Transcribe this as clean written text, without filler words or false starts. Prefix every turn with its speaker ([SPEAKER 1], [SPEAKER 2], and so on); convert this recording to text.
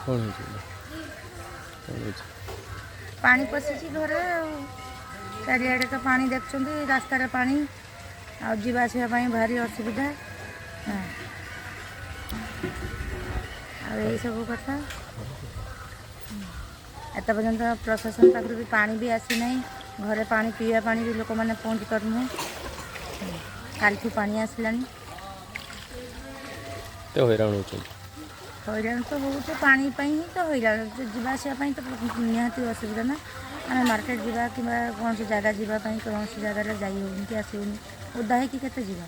[SPEAKER 1] କ'ଣ ହେଇଛି? କ'ଣ ହେଇଛି?
[SPEAKER 2] ପାଣି ପଶିଛି ଘରେ ଆଉ ଚାରିଆଡ଼େ ତ ପାଣି ଦେଖୁଛନ୍ତି, ରାସ୍ତାରେ ପାଣି, ଆଉ ଯିବା ଆସିବା ପାଇଁ ଭାରି ଅସୁବିଧା। ହଁ, ଆଉ ଏଇସବୁ କଥା। ଏତେ ପର୍ଯ୍ୟନ୍ତ ପ୍ରଶାସନ ପାଖରୁ ବି ପାଣି ବି ଆସିନାହିଁ। ଘରେ ପାଣି, ପିଇବା ପାଣି ବି ଲୋକମାନେ ପହଞ୍ଚି ପାରୁନାହିଁ। କାଲିଠୁ ପାଣି ଆସିଲାଣି।
[SPEAKER 1] କେତେ ହଇରାଣ ହେଉଛନ୍ତି?
[SPEAKER 2] ହଇରାଣ ତ ହେଉଛି, ପାଣି ପାଇଁ ହିଁ ତ ହଇରାଣ। ଯିବା ଆସିବା ପାଇଁ ତ ନିହାତି ଅସୁବିଧା ନା। ଆମେ ମାର୍କେଟ ଯିବା କିମ୍ବା କୌଣସି ଜାଗା ଯିବା ପାଇଁ କୌଣସି ଜାଗାରେ ଯାଇ ହେଉନି କି ଆସି ହେଉନି। ଓଦା ହେଇକି କେତେ ଯିବା?